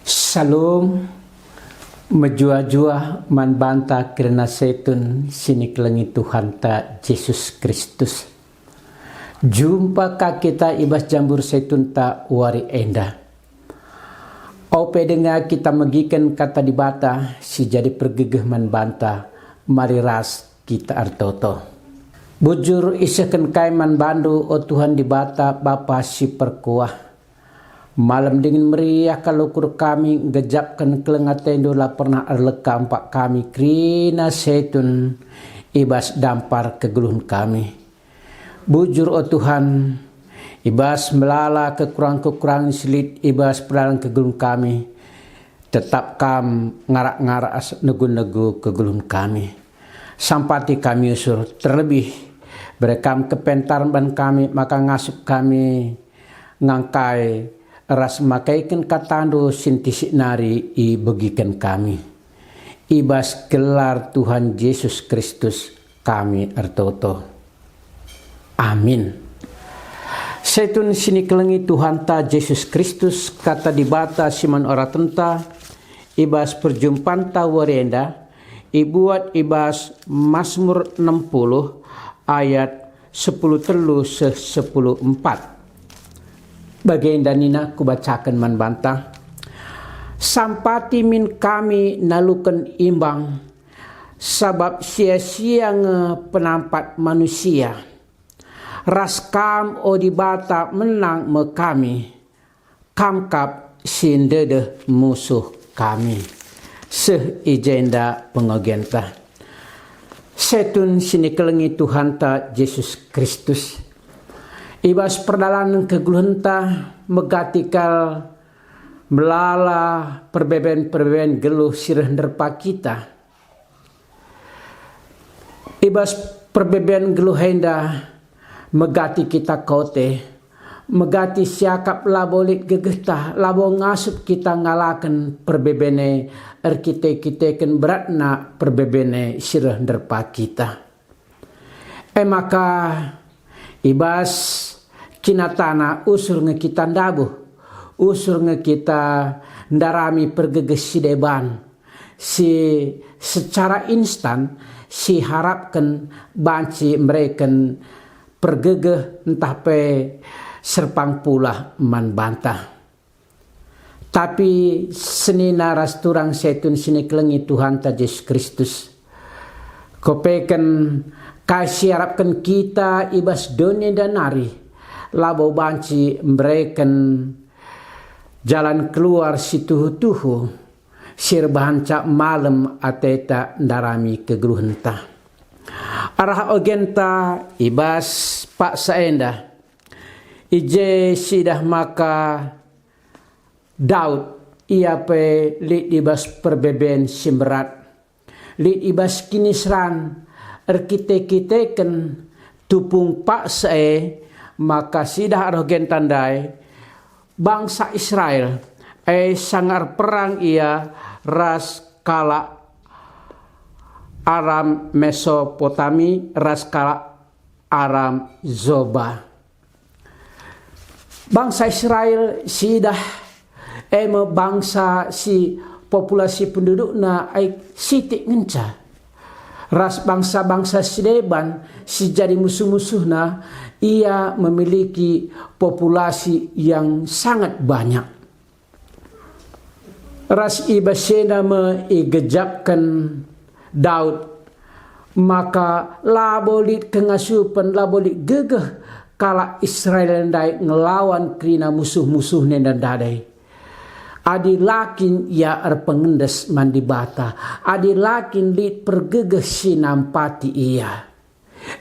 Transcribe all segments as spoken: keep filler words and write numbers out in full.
Salom, mejuah-juah man banta kerina setun si nikelengi Tuhanta Jesus Kristus. Jumpa ka kita i bas jambur setunta wari enda. Ope denga kita megiken kata Dibata si jadi pergegeh man banta, mari ras kita ertoto. Bujur isehken kai man bandu, o Tuhan Dibata, Bapa si perkuah. Malem dingen meriah kal ukur kami ngejapken keleng atendu la pernah erleka empak kami kerina setun i bas dampar kegeluhen kami. Bujur, o Tuhan, i bas melala kekurangen-kekurangen si lit i bas perdalan kegeluhen kami, tetap Kam ngarak-ngarak ras negu-negu kegeluhen kami. Sampati kami usur, terlebih bere Kam kepentaren man kami maka ngasup kami ngangkai ras makaiken katandu si ntisik nari ibegiken kami. I bas gelar Tuhan Jesus Kristus kami ertoto. Amin. Setun si nikelengi Tuhanta Jesus Kristus, kata Dibata si man oratenta i bas perjumpanta wari enda, ibuat i bas Masmur enam puluh ayat sepuluh telu seh sepuluh empat. Bagenda nina, kubacaken man banta, "Sampati min kami naluken imbang, sabap sia-sia nge penampat manusia. Ras Kam, o Dibata, menang me kami. Kam kap si ndedeh musuh kami." Seh i jenda pengogenta. Setun si nikelengi Tuhanta Jesus Kristus. I bas perdalanen kegeluhenta megati kal melala perbeben-perbeben geluh si reh nderpa kita. I bas perbeben geluh enda megati kita kote, megati siakap labo lit gegehta, labo ngasup kita ngalaken perbeben e erkite-kiteken beratna perbeben e si reh nderpa kita. E maka, i bas kinatana usur nge kita ndabuh, usur nge kita ndarami pergegeh si deban, si secara instan siharapken banci mereken pergegeh ntah pe serpang pulah man banta. Tapi senina ras turang setun si nikelengi Tuhanta Jesus Kristus, kupeken kai si iarapken kita i bas doni enda nari, labo banci mbereken jalan keluar si tuhu-tuhu, si erbahanca malem ateta ndarami kegeluhenta. Arah ogenta i bas paksa enda, i je siidah maka Daud, ia pe lit i bas perbeben si mberat, lit i bas kiniseran, erkite-kiteken tupung paksa e, maka siidah arah ogenta ndai, bangsa Israel e sanga erperang ia ras kalak Aram Mesopotami ras kalak Aram Zoba. Bangsa Israel siidah e me bangsa si populasi pendudukna ai sitik ngenca. Ras bangsa-bangsa si deban si jadi musuh-musuhna, ia memiliki populasi yang sangat banyak. Ras i bas enda me igejapken Daud, maka labo lit kengasupen, labo lit gegeh kalak Israel ndai ngelawan kerina musuh-musuhna enda ndai. Adi la kin ia erpengendes man Dibata, adi la kin lit pergegeh si nampati ia.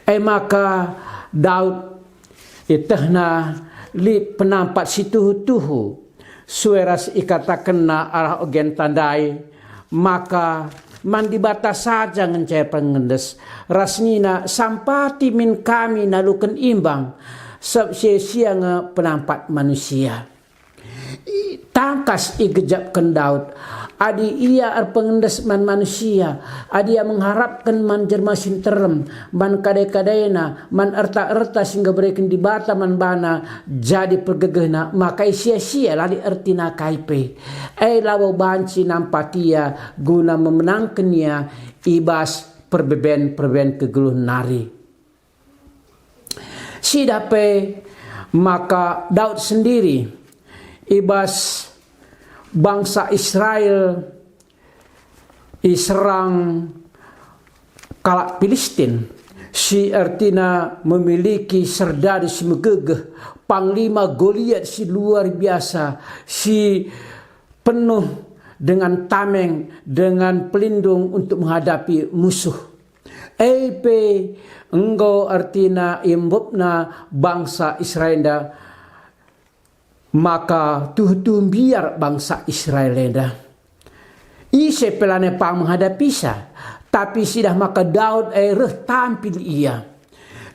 E maka Daud ietehna lit penampat si tuhu-tuhu, sue ras ikatakenna arah ogenta ndai, maka man Dibata saja ngenca ia pengendes, ras nina, "Sampati min kami naluken imbang, sabap sia-sia nge penampat manusia." I-, tangkas igejapken Daud, Adi ia erpengendes man manusia, adi ia mengharapken man jelma si nterem, man kade-kadena, man erta-erta si enggo ibereken Dibata man bana jadi pergegehna, maka isia-sia, la lit ertina kai pe. E labo banci nampati ia guna memenangken ia i bas perbeben-perbeben kegeluhen nari. Sidah pe maka Daud sendiri i bas bangsa Israel iserang kalak Pilistin, si ertina memiliki serdadu si megegeh, panglima Goliat si luar biasa, si penuh dengan tameng, dengan pelindung untuk menghadapi musuh. E pe enggo ertina iembepna bangsa Israel enda, maka tuhu-tuhu mbiar bangsa Israel enda. Ise pe lanai pang menghadapisa, tapi sidah maka Daud e reh tampil ia.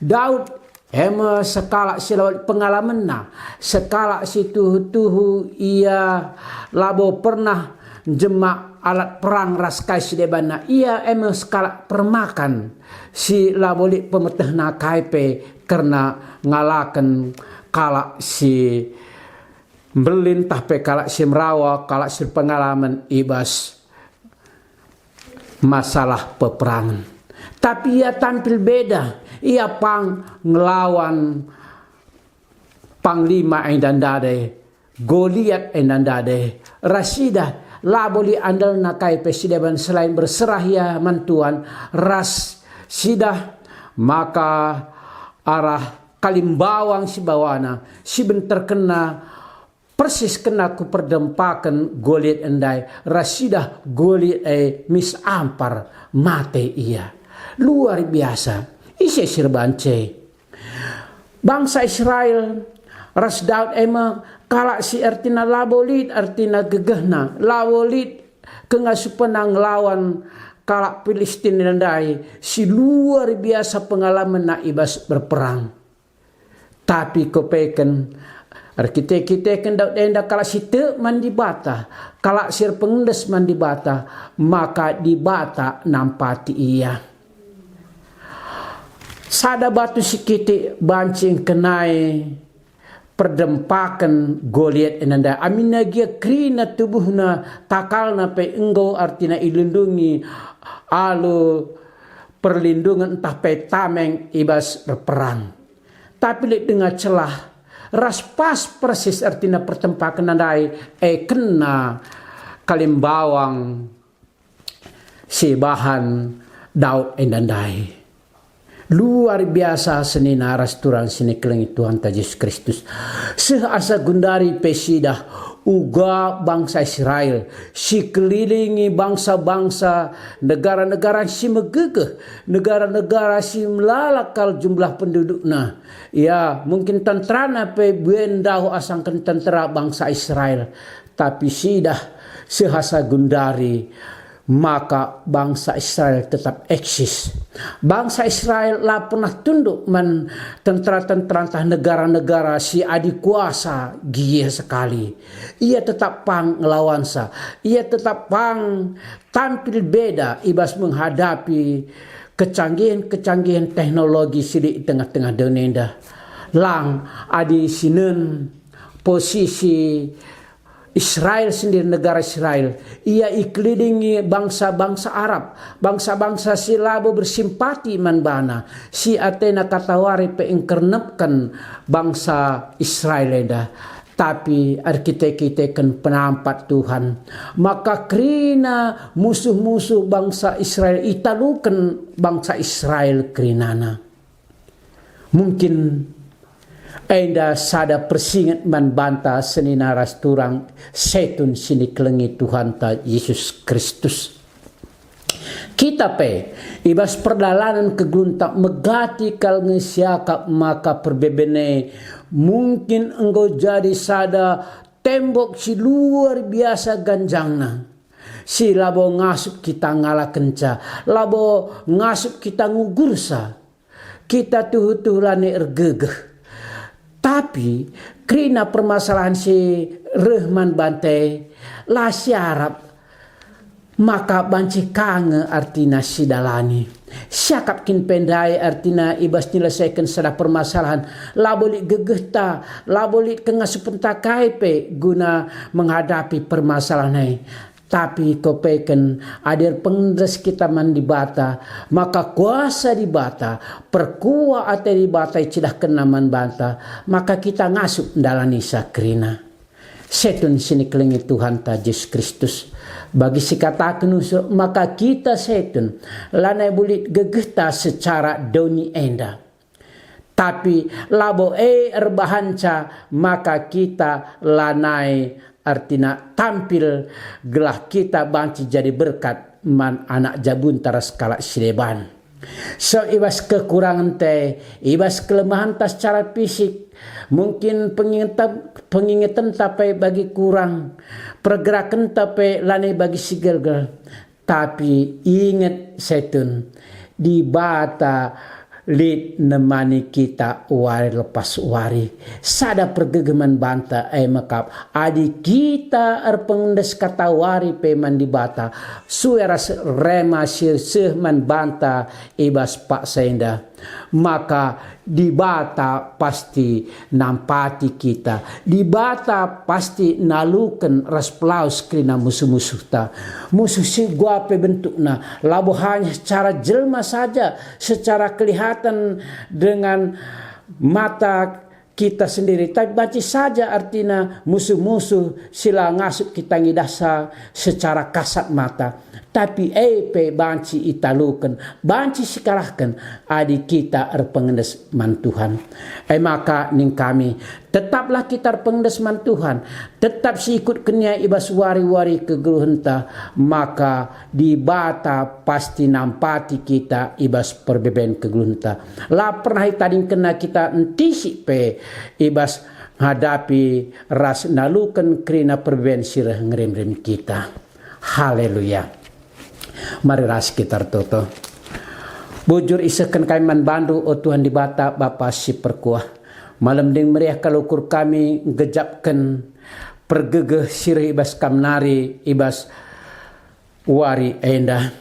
Daud e me sekalak si la lit pengalamenna, sekalak si tuhu-tuhu ia labo pernah njemak alat perang ras kai si debanna. Ia e me sekalak permakan si labo lit pemetehna kai pe kerna ngalaken kalak si mbelin ntah pe kalak si merawa, kalak si erpengalamen i bas masalah peperangen. Tapi ia tampil beda, ia pang ngelawan panglima enda ndai, Goliat enda ndai, ras sidah labo lit andalna kai pe si deban selain berserah ia man Tuhan, ras sidah maka arah kalimbawang si bawana, si benterkenna persis kena ku perdempaken Goliat ndai, ras sidah Goliat e mis ampar, mate ia. Luar biasa. Ise si erbahan e? Bangsa Israel ras Daud e me kalak si ertina labo lit ertina gegehna, labo lit kengasupenna ngelawan kalak Pilistin ndai si luar biasa pengalamenna i bas berperang. Tapi kupeken, erkite-kiteken Daud enda kalak si tek man Dibata, kalak si erpengendes man Dibata, maka Dibata nampati ia. Sada batu si kitik banci engkenai perdempaken Goliat enda ndai. Aminna gia kerina tubuhna, takalna pe enggo ertina ilindungi alu perlindungen ntah pe tameng i bas erperang. Tapi lit denga celah, ras pas persis ertina perdempakenna ndai, e kena kalimbawang si ibahan Daud enda ndai. Luar biasa senina ras turang si nikelengi Tuhanta Jesus Kristus. Seh asa gundari pe sidah uga bangsa Israel, si kelilingi bangsa-bangsa, negara-negara si megegeh, negara-negara si melala kal jumlah pendudukna. Ya, mungkin tenterana pe buen ndauh asangken tentera bangsa Israel. Tapi sidah seh asa gundari, maka bangsa Israel tetap eksis. Bangsa Israel la pernah tunduk man tentera-tentera ntah negara-negara si adikuasa gia sekali. Ia tetap pang ngelawansa. Ia tetap pang tampil beda i bas menghadapi kecanggihen-kecanggihen teknologi si lit i tengah-tengah doni enda. Lang adi sinen posisi Israel sendiri, negara Israel, ia ikelilingi bangsa-bangsa Arab, bangsa-bangsa si labo bersimpati man bana, si atena katawari pe engkernepken bangsa Israel enda. Tapi erkite-kiteken penampat Tuhan, maka kerina musuh-musuh bangsa Israel italuken bangsa Israel kerinana. Mungkin enda sada persinget man banta senina ras turang setun si nikelengi Tuhanta Jesus Kristus. Kita pe, i bas perdalanen kegeluhenta, megati kal nge siakap maka perbeben e mungkin enggo jadi sada tembok si luar biasa ganjangna, si labo ngasup kita ngalakenca, labo ngasup kita ngugursa. Kita tuhu-tuhu lanai ergegeh. Tapi kerina permasalahen si reh man banta e, la siarap Maka banci ka nge artina sidalani. Siakap kin pe ndai artina i bas nilesaken sada permasalahen, labo lit gegehta, labo lit kengasupenta kai pe guna menghadapi permasalahen e. Tapi kopeken adi erpengendes kita man Dibata, maka kuasa Dibata, perkuah ate Dibata icidahkenNa man banta, maka kita ngasup ndalanisa kerina. Setun si nikelengi Tuhanta Jesus Kristus, bagi sikataken usur maka kita setun, lanai bulit gegehta secara doni enda. Tapi labo e erbahanca maka kita lanai, artina tampil, gelah kita banci jadi berkat man anak jabunta ras kalak si deban. So i bas kekurangenta, i bas kelemahenta secara fisik, mungkin pengingeta-, pengingetenta pe bagi kurang, pergerakenta pe lanai bagi si gelgel. Tapi inget setun, Dibata lit nemani kita wari lepas wari. Sada pergegeh man banta e mekap, adi kita erpengendes katawari pe man Dibata, sue ras rema si seh man banta i bas paksa enda, maka Dibata pasti nampati kita. Dibata pasti naluken ras pelawes kerina musuh-musuhta. Musuh si uga pe bentukna, labo hanya secara jelma saja, secara kelihatan dengan mata kita sendiri, tapi banci saja artina musuh-musuh si la ngasup kita ngidahsa secara kasat mata, tapi e pe banci italuken, banci sikalahken adi kita erpengendes man Tuhan. E maka ning kami, tetaplah kita erpengendes man Tuhan, tetap siikutken Ia i bas wari-wari kegeluhenta, maka Dibata pasti nampati kita i bas perbeben kegeluhenta. La pernah itadingkenNa kita ntisik pe i bas ngadapi ras naluken kerina perbeben si reh ngerem-rem kita. Haleluya. Mari ras kita ertoto. Bujur isehken kami man baNdu, o Tuhan Dibata, Bapa si perkuah. Malem ndai meriah kal ukur kami nggejapken pergegeh si reh i bas Kam nari, i bas wari enda.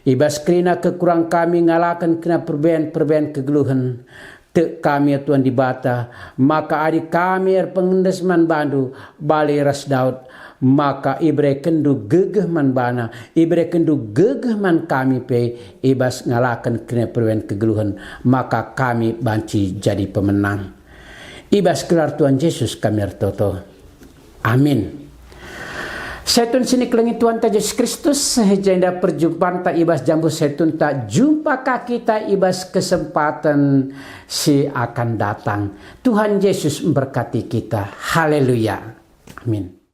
I bas kerina kekurang kami ngalaken kerina perbeben-perbeben kegeluhen, tek kami, o Tuhan Dibata, maka adi kami erpengendes man baNdu, bali ras Daud, maka iberekenNdu gegeh man bana, iberekenNdu gegeh man kami pe i bas ngalaken kerina perbeben kegeluhen, maka kami banci jadi pemenang. I bas gelar Tuhan Jesus kami ertoto. Amin. Setun si nikelengi Tuhanta Jesus Kristus, jenda perjumpanta i bas jambu setunta, jumpa ka kita i bas kesempaten si akan datang. Tuhan Jesus mberkati kita. Haleluya. Amin.